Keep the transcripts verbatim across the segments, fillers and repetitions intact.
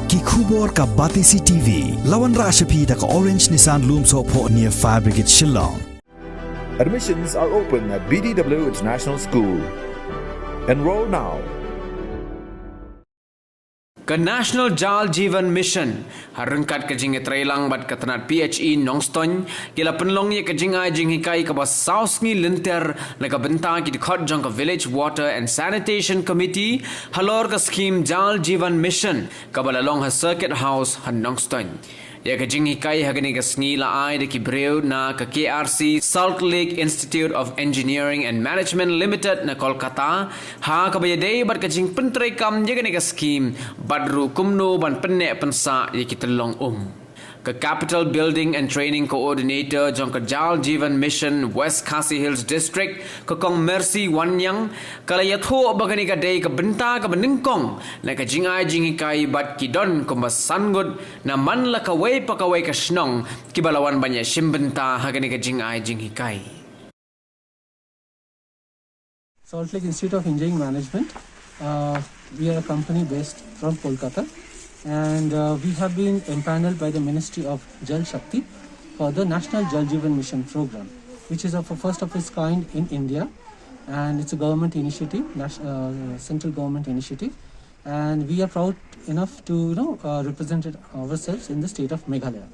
Ki khubor ka Batesi T V. La wanrah sha phi da ka Orange Nissan Lumsohphoh near Fire Brigade Shillong. Admissions are open at B D W International School. Enroll now. Ka National Jal Jeevan Mission ha ryngkat ka jingïatreilang bad ka tnat P H E Nongstoiñ ki la pynlong ïa ka jingai jinghikai kaba saw sngi lynter na ka bynta ki dkhot jong ka Village Water and Sanitation Committee halor ka skhim Jal Jeevan Mission kaba la long ha Circuit House ha Nongstoiñ. Ïa ka jinghikai ha kane ka sngi la ai da ki briew na ka K R C Salt Lake Institute of Engineering and Management Limited na Kolkata ha kaba ïadei bad ka jingpyntreikam ïa kane ka skhim bad ruh kumno ban pynneh pynsah ïa ki tyllong um. Ka Capital Building and Training Coordinator jong ka Jal Jeevan Mission West Khasi Hills District ka Kong Mercy Wanniang ka la ïathuh ba kane ka dei ka bynta kaba nyngkong na ka jingai jinghikai bad ki don kumba san ngut na man la kawei pa kawei ka shnong kiba la wan ban ïashim bynta ha kane ka jingai jinghikai. Salt Lake Institute of Engineering Management. Uh, we are a company based from Kolkata, and uh, we have been empaneled by the Ministry of Jal Shakti for the National Jal Jeevan Mission program, which is of a first of its kind in India, and it's a government initiative, nat- uh, central government initiative, and we are proud enough to you know uh, represent it ourselves in the state of Meghalaya.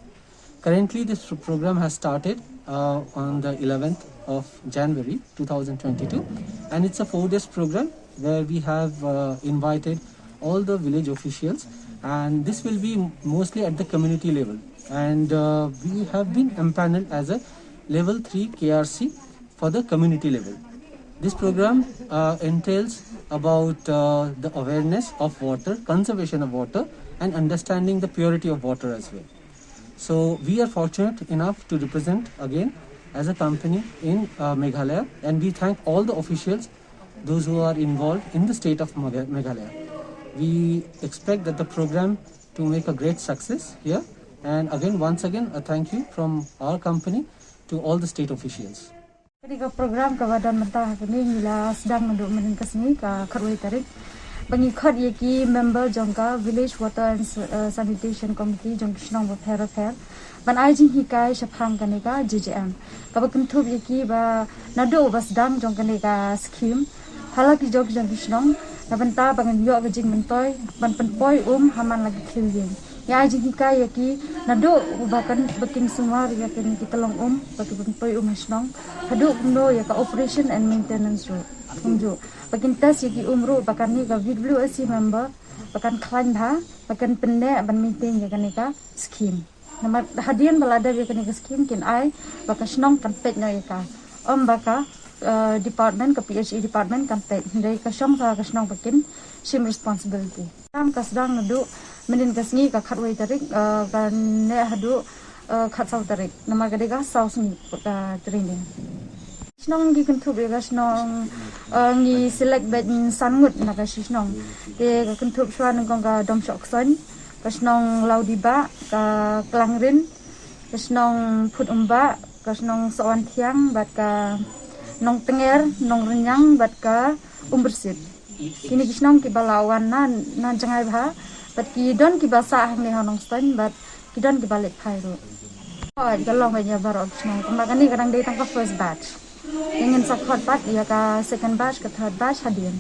Currently, this program has started uh, on the eleventh of January two thousand twenty-two, and it's a four days program where we have uh, invited all the village officials, and this will be mostly at the community level. And uh, we have been empaneled as a level three K R C for the community level. This program uh, entails about uh, the awareness of water, conservation of water, and understanding the purity of water as well. So we are fortunate enough to represent again as a company in uh, Meghalaya, and we thank all the officials, those who are involved in the state of Megha- Meghalaya. We expect that the program to make a great success here, and again, once again, a thank you from our company to all the state officials. Kane ka program kaba don mynta ha kane ngi la sdang naduh mynnin ka sngi ka khatwei tarik ba ngi khot ïa ki member jong ka Village Water and Sa- uh, Sanitation Committee jong ki shnong bapher bapher ban ai jinghikai shaphang kane ka J J M kaba kynthup ïa ki ba naduh ba sdang jong kane ka scheme ha la ki jong ki jong ki shnong na bynta ba ngan ïoh ka jingmyntoi ban pynpoi um ha man la ki khiew ïing. Ïa ai jinghikai ïa ki naduh ba kan ba kin sumar ïa kine ki tyllong um ba ki pynpoi um ha shnong haduh kumno ïa ka operation and maintenance ruh. Kumjuh ba kin test ïa ki um ruh ba kan ïa ka V W S C member ba kan khlaiñ bha ba kan pynneh ban maintain ïa kane ka scheme. Namar hadien ba la dep ïa kane ka scheme kin ai ba ka shnong kan peit noh ïa ka. Ym ba ka uh, department ka P H E department kan peit. Hynrei ka shong sa ka shnong ba kin shim responsibility. Kam ka sdang naduh mynnin ka sngi ka khatwei tarik uh, ka neh haduh uh, khatsaw tarik. Namar ka dei ka saw sngi ka training. Shnong ki kynthup ïa ka shnong uh, ngi select beit san ngut na ka shi shnong. Te ka kynthup shuwa nyngkong ka Domshoh Ksoiñ, ka shnong Laudibah, ka Klangrin, ka shnong Phut Umbah, ka shnong Sohwan Thiang bad ka Nongtnger, Nongrynniang bad ka Umbrsit. Kine ki shnong kiba la wan na na jngai bha bad ki don kiba sah hangne ha Nongstoiñ bad ki don kiba leit phai ruh. Oi ka long ka ïa baroh ki shnong kumba kane ka dang dei tang ka first batch. Ïa ngin sa khot pat ïa ka second batch ka third batch hadien.